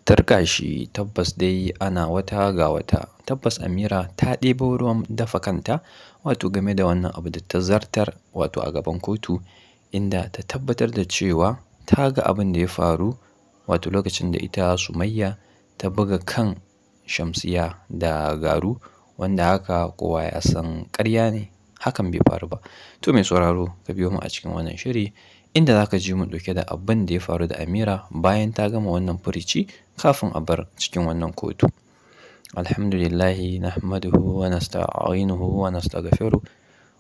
Tarkashi, tabbas dai ana wata ga wata. Tabbas Amira ta ɗebo ruwan dafa kanta, wato game da wannan abu da ta zartar wato a gaban kotu, inda ta tabbatar da cewa ta ga abin da ya faru, wato lokacin da ita Sumayya ta buga kan Shamsiyya da garu, wanda haka kowa ya san ƙarya ne, hakan bai faru ba. To mai sauraro, ka biyo mu a cikin wannan shiri inda za ka ji mu ɗauke da abin da ya faru da Amira bayan ta gama wannan furici kafin a bar cikin wannan kotu. Alhamdulillahi nahmaduhu wa nasta'inuhu wa nastaghfiruh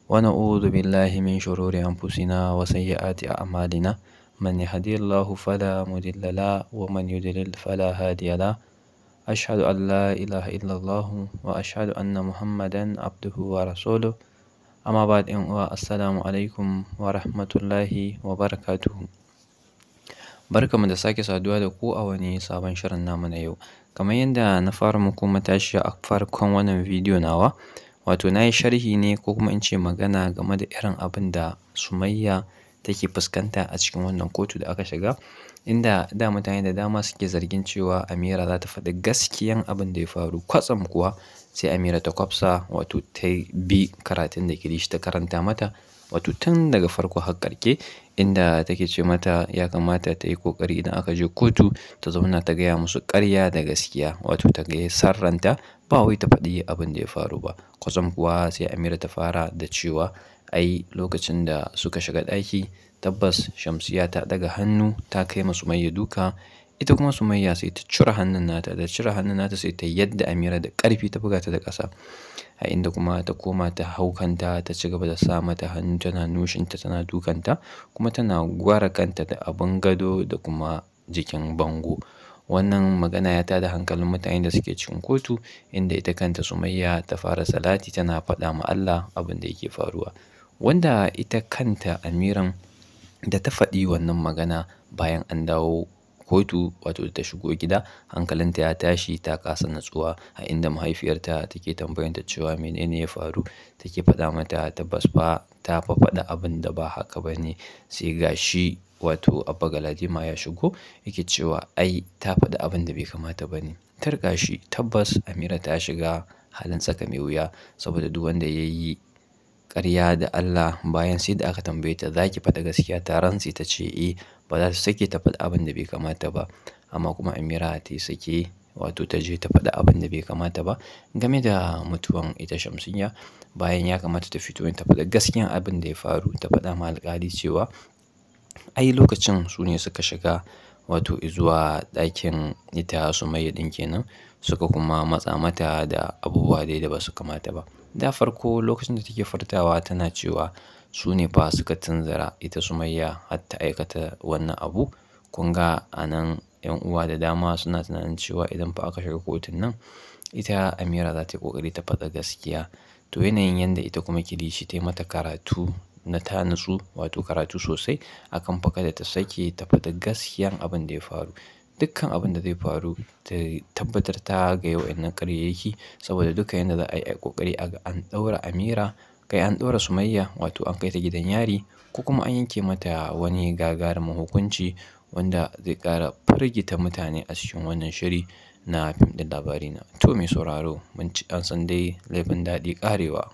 wa na'udhu billahi min shururi anfusina wa sayyiati a'malina. Man yahdihillahu fala mudilla la wa man yudlil fala hadiya la. Ashhadu an la ilaha illallah wa ashhadu anna Muhammadan abduhu wa rasuluh. Amma ba'd, 'yan uwa, assalamu alaikum wa rahmatullahi wa barakatuhu. Barkanmu da sake saduwa da ku a wani sabon shirin namu na yau. Kamar yadda na fara muku matashiya a farkon wannan bidiyo nawa, wato na yi sharhi ne ko kuma in ce magana game da irin abin da Sumayya take fuskanta a cikin wannan kotu da aka shiga, inda da mutane da dama suke zargin cewa Amira za ta faɗi gaskiyan abin da ya faru. Kwatsam kuwa sai Amira ta kwafsa, wato ta bi karatun da Kilishi ta karanta mata, wato tun daga farko har ƙarshe, inda take ce mata ya kamata ta yi ƙoƙari idan aka je kotu ta zauna ta gaya musu ƙarya da gaskiya, wato ta gaya sarranta, ba wai ta faɗi abin da ya faru ba. Kwatsam kuwa sai Amira ta fara da cewa ai lokacin da suka shiga ɗaki, tabbas Shamsiyya ta ɗaga hannu ta kai ma Sumayya duka, ita kuma Sumayya sai ta cire hannun nata, da cire hannun nata sai ta yadda Amira da ƙarfi ta buga ta da ƙasa, a inda kuma ta koma ta hau kanta ta ci gaba da sa mata hannu tana nushinta tana dukanta, kuma tana gwara kanta da abin gado da kuma jikin bango. Wannan magana ya tada hankalin mutanen da suke cikin kotu, inda ita kanta Sumayya ta fara salati tana faɗa ma Allah abin da yake faruwa. Wanda ita kanta Amiran da ta faɗi wannan magana bayan an dawo kotu, wato ta shigo gida, hankalinta ya tashi, ta kasa natsuwa, a inda mahaifiyarta take tambayanta cewa menene ya faru, take faɗa mata tabbas fa ta fa faɗa abin da ba haka ba ne. Sai ga shi wato Abba Galadima ya shigo yake cewa ai ta faɗi abin da bai kamata ba ne. Tarkashi, tabbas Amira ta shiga halin tsaka mai wuya, saboda duk wanda ya yi ƙarya da Allah bayan sai da aka tambaye ta za ki faɗi gaskiya, ta rantse ta ce eh, ba za ta sake ta faɗi abin da bai kamata ba. Amma kuma Amira ta yi sake, wato ta je ta faɗi abin da bai kamata ba game da mutuwan ita Shamsiyya, bayan ya kamata ta fito ta faɗi gaskiyan abin da ya faru, ta faɗa ma alƙali cewa ai lokacin su ne suka shiga wato zuwa ɗakin ita Sumayya ɗin kenan, suka kuma matsa mata da abubuwa dai da ba su kamata ba. Da farko lokacin da take furtawa tana cewa su ne fa suka tunzura ita Sumayya har ta aikata wannan abu. Kun ga a nan 'yan uwa da dama suna tunanin cewa idan fa aka shiga kotun nan, ita Amira za ta yi ƙoƙari ta faɗa gaskiya. To yanayin yanda ita kuma Kilishi ta yi mata karatu na ta nutsu, wato karatu sosai akan fa kada ta sake ta faɗi gaskiyan abin da ya faru. Dukkan abin da zai faru ta tabbatar ta gaya wa'innan ƙaryayyaki, saboda duka yanda za a yi ƙoƙari a ga an ɗaura Amira, kai an ɗaura Sumayya, wato an kai ta gidan yari ko kuma an yanke mata wani gagarumin hukunci wanda zai ƙara firgita mutane a cikin wannan shiri na fim ɗin Labarina. To mai sauraro, mun ci an san dai laifin daɗi ƙarewa.